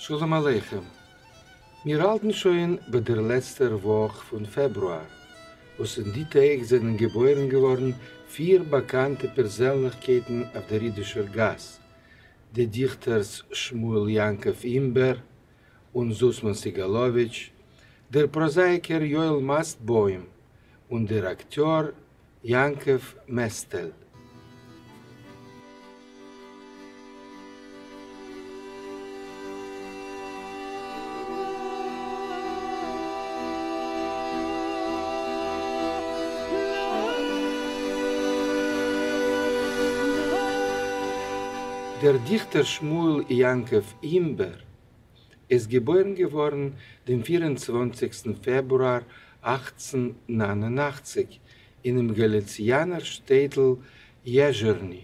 שלום עליכם. מיר האלטן שוין ביי דער לעצטער וואך פון פעברואר, וואס אין די טעג זענען געבוירן געווארן פיר באקאנטע פערזענליכקייטן אויף דער אידישער גאס, די דיכטערס שמואל יעקב אימבער און זוסמאן סעגאלאוויטש, דער פראזאייקער יואל מאסטבוים און דער אקטיאר יעקב מעסטעל. דער דיכטער שמואל יעקב אימבער איז געבוירן געווארן דעם פיר און צוואנציגסטן פעברואר 1889 אינעם גאליציאנער שטעטל יעזשערני.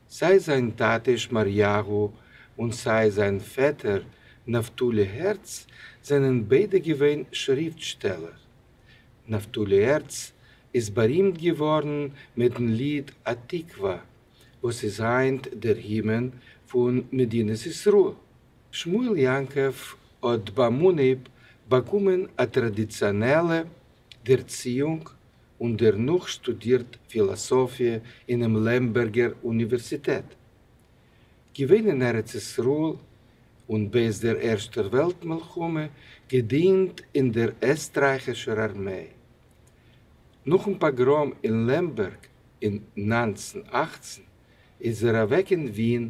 סיי זיין טאטע שמריהו און סיי זיין פעטער נפתלי הערץ זענען ביידע געווען שריפטשטעלער. נפתלי הערץ איז בארימט געווארן מיטן ליד התקווה וואס איז היינט דער הימען פון מדינת ישראל. שמואל יעקב האט ביים אנהייב באקומען א טראדיציאנעלע דערציאונג און דערנאך שטודירט פילאסאפיע אינעם לעמבערגער אוניווערסיטעט. געווען אין ארץ ישראל און בעת דער ערשטער וועלט מלחמה געדינט אין דער עסטרייכישער ארמיי. נאכן פאגראם אין לעמבערג אין 1918 איז ער אוועק אין ווין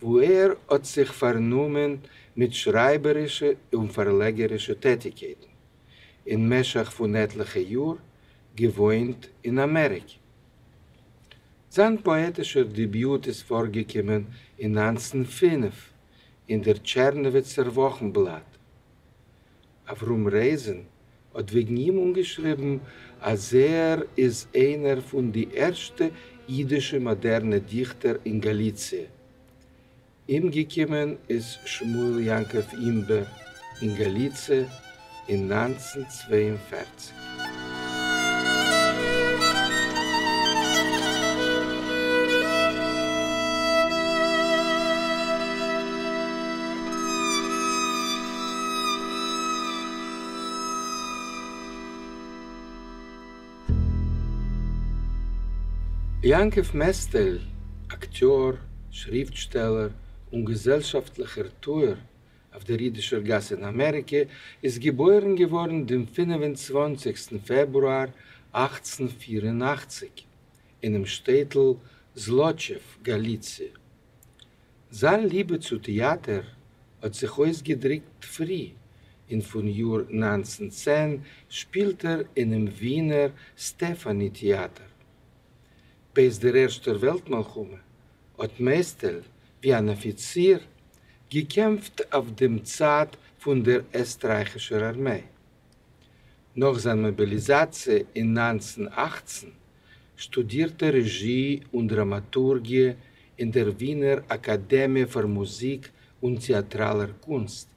וואו ער האט זיך פארנומען מיט שרייבערישע און פארלעגערישע טעטיקייטן. אין משך פון עטליכע יאר געוואוינט אין אמעריקע. זיין פאעטישער דעביוט איז פארגעקומען אין 1905 אין דער טשערנאוויצער וואכנבלאט. אברהם רייזען האט וועגן אים אנגעשריבן אז ער איז איינער פון די ערשטע אידישע מאדערנע דיכטער אין גאליציע. אומגעקומען איז שמואל יעקב אימבער אין גאליציע אין 1942. יעקב מעסטעל, אקטיאר, שריפטשטעלער און געזעלשאפטליכער טוער אויף דער אידישער גאס אין אמעריקע, איז געבוירן געווארן דעם פינף און צוואנציגסטן פעברואר 1884 אינעם שטעטל זלאטשעוו, גאליציע. זיין ליבע צו טעאטער האט זיך אויסגעדריקט פרי, און פון יאר 1910 שפילט ער אינעם ווינער סטעפאני טעאטער. בעת דער ערשטער וועלט מלחמה האט מעסטעל, ווי אן אפיציר, געקעמפט אויף דעם צד פון דער עסטרייכישער ארמיי. נאך זיין מאביליזאציע אין 1918 שטודירט ער רעזשי און דראמאטורגיע אין דער ווינער אקאדעמיע פאר מוזיק און טעאטראלער קונסט.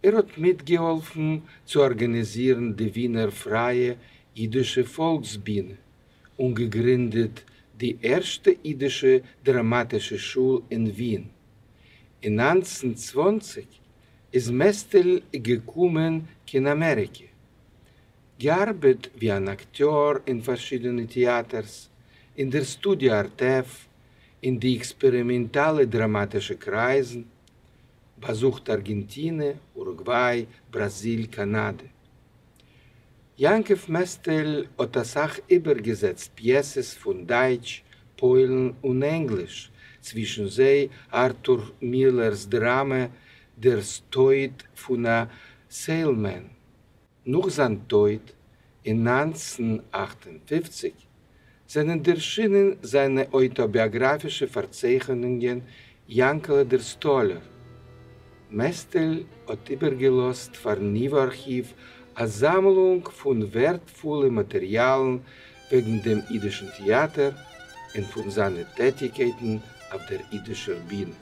ער האט מיטגעהאלפן צו ארגאניזירן די ווינער פרייע אידישע פאלקסבינע און געגרינדעט די ערשטע אידישע דראמאטישע שול אין ווין. אין 1920 איז מעסטעל געקומען קיין אמעריקע. געארבעט ווי אן אקטיאר אין פארשידענע טעאטערס, אין דער סטודיא ארטעף, אין די עקספערימענטאלע דראמאטישע קרייזן, באזוכט ארגענטינע, אורוגוויי, בראזיל, קאנאדע. יעקב מעסטעל האט אסאך איבערגעזעצט פיעסעס פון דייטש, פוילן און ענגליש, צווישן זיי ארטור מילער'ס דראמע דער טויט פון א salesman. נאך זיין טויט אין 1958 זענען ערשינען זיינע אויטאביאגראפישע פארצייכענונגען יענקעלע דער סטאלער. מעסטעל האט איבערגעלאזט פארן ייווא ארכיוו א זאמלונג פון ווערטפולע מאטעריאלן וועגן דעם אידישן טעאטער און פון זיינע טעטיקייטן אויף דער אידישער בינע.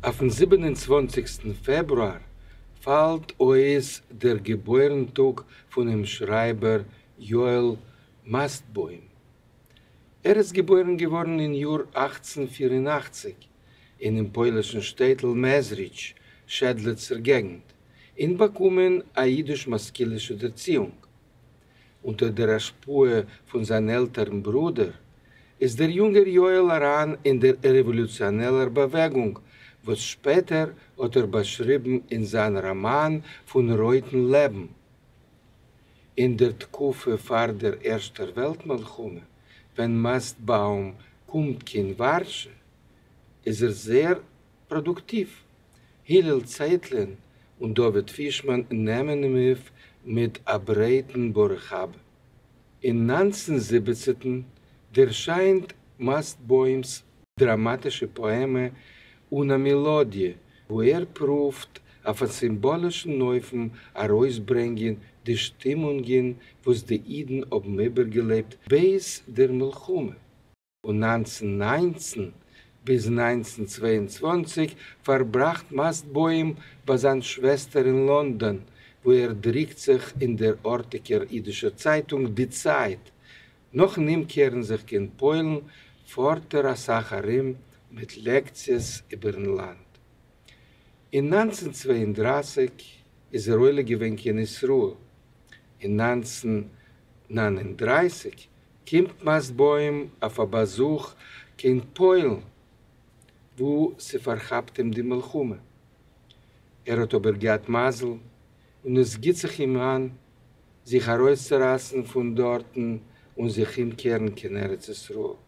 אויפן 27סטן פעברואר פאלט אויס דער געבוירן-טאג פונעם שרייבער יואל מאסטבוים. ער איז געבוירן געווארן אין יאר 1884 אינעם פוילישן שטעטל מעזריטש, שעדלעצער געגנט, און באקומען א אידיש-משכילישע דערציאונג. אונטער דער השפעה פון זיין עלטערן ברודער, איז דער יונגער יואל אריין אין דער רעוואלוציאנעלער באוועגונג, וואס שפעטער האט ער באשריבן אין זיין ראמאן פון רויטן לעבן. אין דער תקופה פאר דער ערשטער וועלט-מלחמה, ווען מאסטבאום קומט קיין ווארשע, איז ער זייער פראדוקטיוו. הלל צייטלין און דוד פישמאן נעמען אים אויף מיט א ברייטן ברוך הבא. אין 1917 דערשיינט מאסטבוים'ס דראמאטישע פאעמע אן א מעלאדיע, וואו ער פרואווט אויף א סימבאלישן אופן ארויסברענגען די שטימונגען וואס די אידן האבן איבערגעלעבט בעת דער מלחמה. פון 1919 ביז 1922 פארבראכט מאסטבוים ביי זיין שוועסטער אין לאנדאן, וואו ער דריקט זיך אין דער ארטיגער אידישער צייטונג די צייט. נאכן אומקערן זיך קיין פוילן פארט ער אסאך ארום מיט לעקציעס איבערן לאנד. אין 1932 איז ער עולה געווען קיין ישראל. אין 1939 קומט מאסטבוים אויף א באזוך קיין פוילן, וואו ס'פארכאפט אים די מלחמה. ער האט אבער געהאט מזל און עס גיט זיך אים איין זיך ארויסצורייסן פון דארטן און זיך אומקערן קיין ארץ ישראל.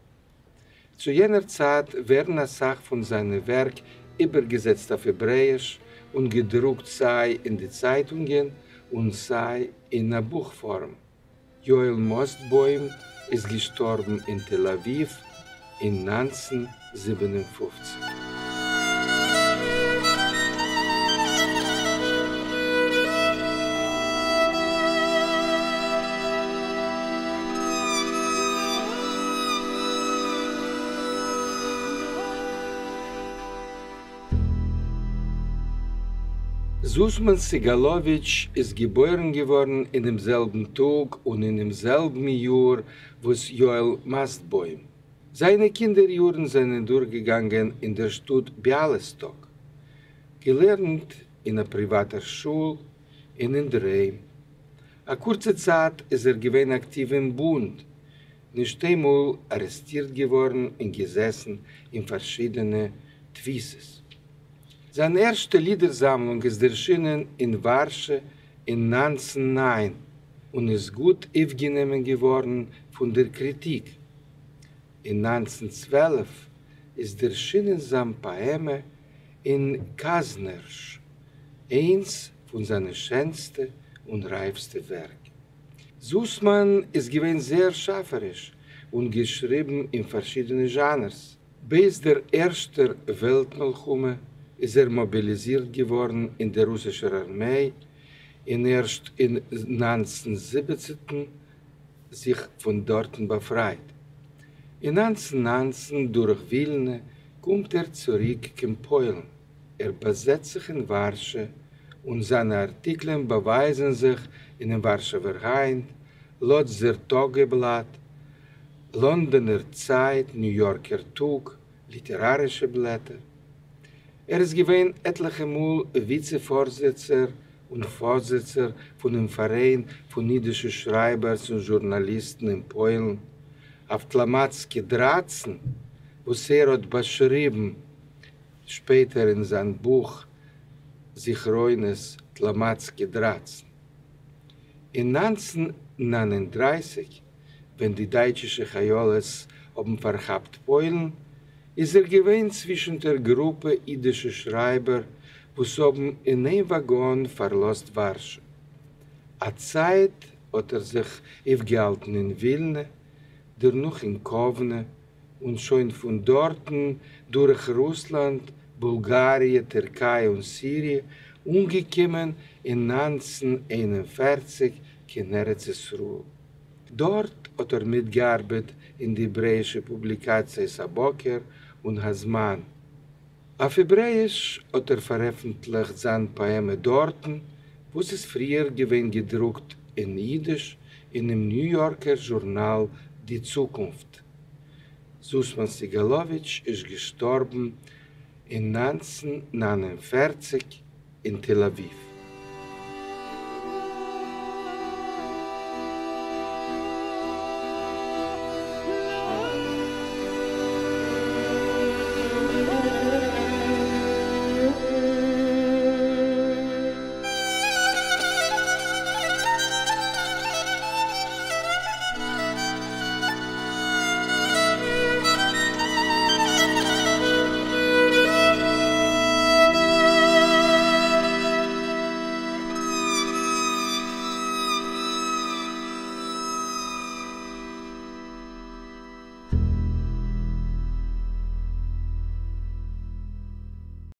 צו יענער צייט ווערן אסאך פון זיינע ווערק איבערגעזעצט אויף העברעאיש און געדרוקט סיי אין די צייטונגען און סיי אין א בוך פארם. יואל מאסטבוים איז געשטארבן אין תל אביב אין 1957. זוסמאן סעגאלאוויטש איז געבוירן געווארן אינעם זעלבן טאג און אינעם זעלבן יאר וואס יואל מאסטבוים. זיינע קינדער יארן זענען דורכגעגאנגען אין דער שטאט ביאליסטאק. געלערנט אין א פריוואטער שול און אינדערהיים. א קורצע צייט איז ער געווען אקטיוו אין בונד, נישט איינמאל ארעסטירט געווארן און געזעסן אין פארשידענע תפיסות. זיין ערשטע לידער-זאמלונג איז דערשינען אין ווארשע אין 1909 און איז גוט אויפגענומען געווארן פון דער קריטיק. אין 1912 איז דערשינען זיין פאעמע אין קאזנערש, איינס פון זיינע שענסטע און רייפסטע ווערק. זוסמאן איז געווען זייער שאפעריש און געשריבן אין פארשידענע זשאנערס. בעת דער ערשטער וועלט-מלחמה איז ער מאביליזירט געווארן אין דער רוסישער ארמיי און ערשט אין 1917 זיך פון דארטן באפרייט. אין 1919 דורך ווילנע קומט ער צוריק קיין פוילן. ער באזעצט זיך אין ווארשע און זיינע ארטיקלען באווייזן זיך אינעם ווארשעווער היינט, לאדזער טאגעבלאט, לאנדאנער צייט, ניו יארקער טאג, ליטערארישע בלעטער. ער איז געווען עטליכע מאל וויצע פארזיצער און פארזיצער פונעם פאראיין פון אידישע שרייבערס און זשורנאליסטן אין פוילן, אויף טלאמאצקע 13, וואס ער האט באשריבן שפעטער אין זיין בוך זכרונות טלאמאצקע 13. אין 1939, ווען די דייטשישע חיילות האבן פארכאפט פוילן, איז ער געווען צווישן דער גרופע אידישע שרייבער וואס האבן אין איין וואגאן פארלאזט ווארשע. א צייט האט ער זיך אויפגעהאלטן אין ווילנע, דערנאך אין קאוונע, און שוין פון דארטן דורך רוסלאנד, בולגאריע, טערקיי און סיריע, אנגעקומען אין 1941 קיין ארץ ישראל. דארט האט ער מיטגעארבעט אין די העברעאישע פובליקאציעס הבוקר און הזמן. אויף העברעיִש האָט ער פֿאַרעפֿנטלעכט זײַן פּאָעמע דאָרטן, וואָס איז פֿריִער געווען געדרוקט אין ייִדיש אינעם ניו-יאָרקער זשורנאַל די צוקונפֿט. זוסמאן סעגאלאוויטש איז געשטארבן אין 1949 אין תל אביב.